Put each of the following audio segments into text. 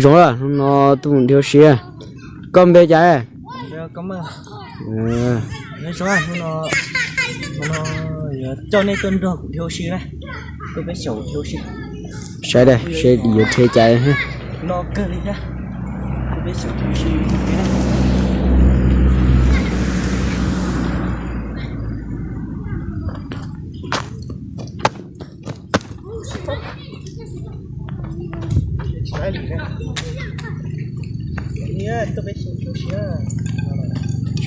Zoo, hnub no tuaj mus dhia ua si. Koj npe cas? Coj nej tuaj nrog kuv dhia ua si na. Tuaj peb xyaum dhia ua si. Saib da, seb yuav dhia cas. No kawg li thiab. Tuaj peb xyaum dhia ua si.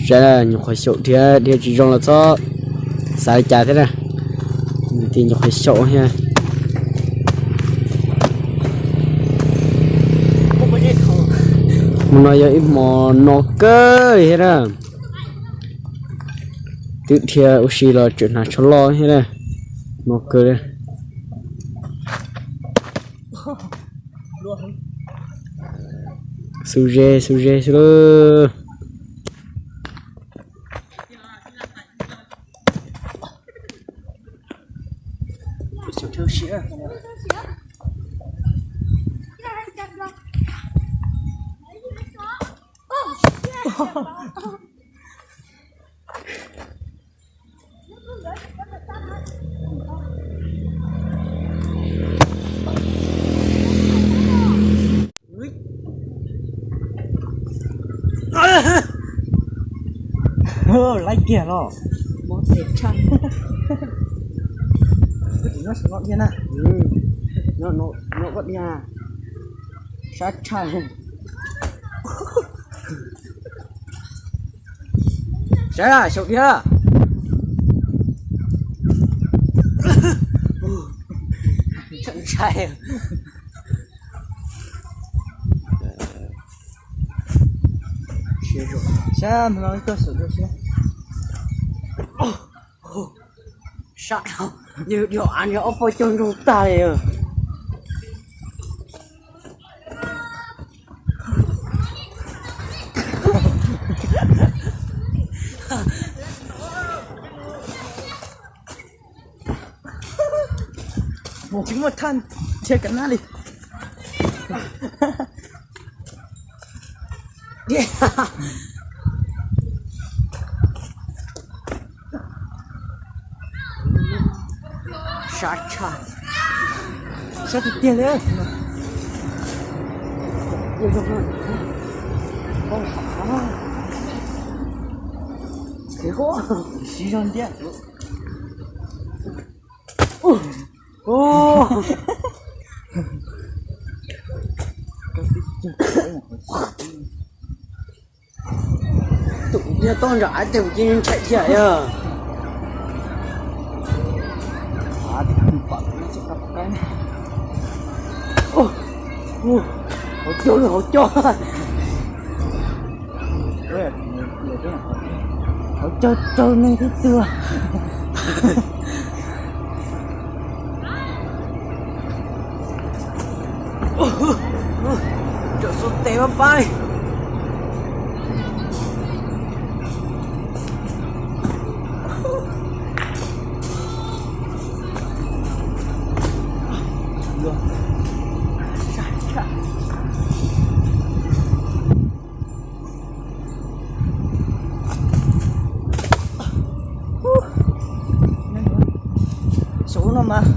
Saib, nyuam qhuav xyaum dhia, dhia tsis zoo los txhob xav li cas thiab na. Mus tias nyuam qhuav xyaum thiab. Hmo no yog ib hmo no kawg li thiab na. Twb dhia ua si los tseem hnav tsho loj thiab na. No kawg li. Xu ze xu ze xwb lauj. Laib kiag los. Mob tes tshaj. Koj tsis nyob saum no dhia na. Nyob koj dhia. Sab tshaj. Saib xyaum dhia. Ntshai. Saib, no koj xyaum dhia. Sab, yog dhia av nrog ob poj cog ntsoog tag li. Tsis muaj thaj nrhiav kam nab li. Sab tshaj. Sab tiag tiag li. Siv zog ntsia. Tus niag toj ntawm av ces kuv cia li ntshai thiab yog. Hauv cog, hauv cog. Hauv cog raug neeg tib tug. Tsam xu tes pab pab li. Saum no mas.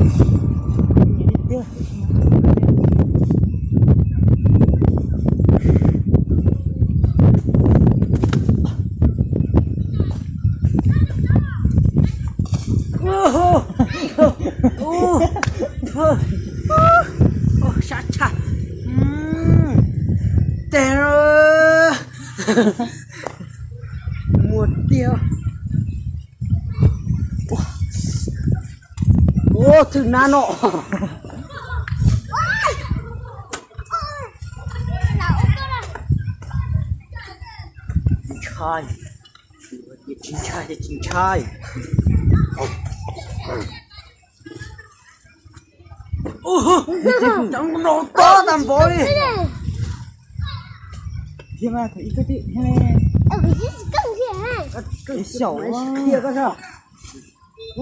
Sab tshaj. Tes muag tiag. Ua thwj nab no. Ntshai, tsis ntshai ces tsis ntshai. Cov no tob tag npaum li. Xyaum,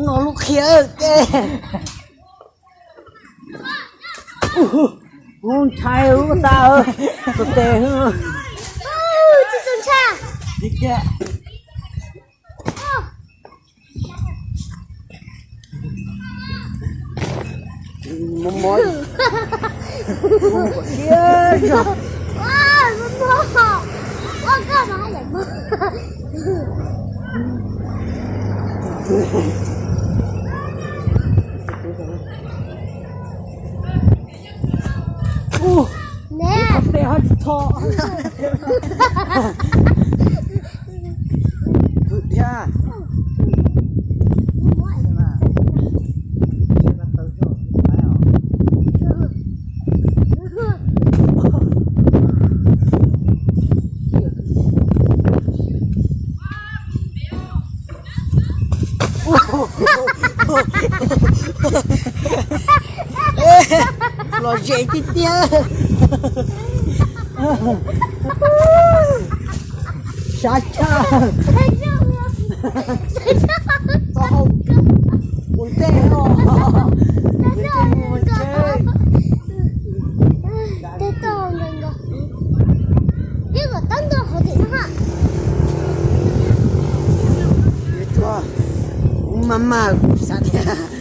no lub qhia ke. Kuv ntshai ub tas, tus tes. Ub, neb, tes ho tsis txho. Khwv thiab. Lom zem tiag tiag. Sab tshaj. Ua ntej os. Ua maj maj kuv xav tias.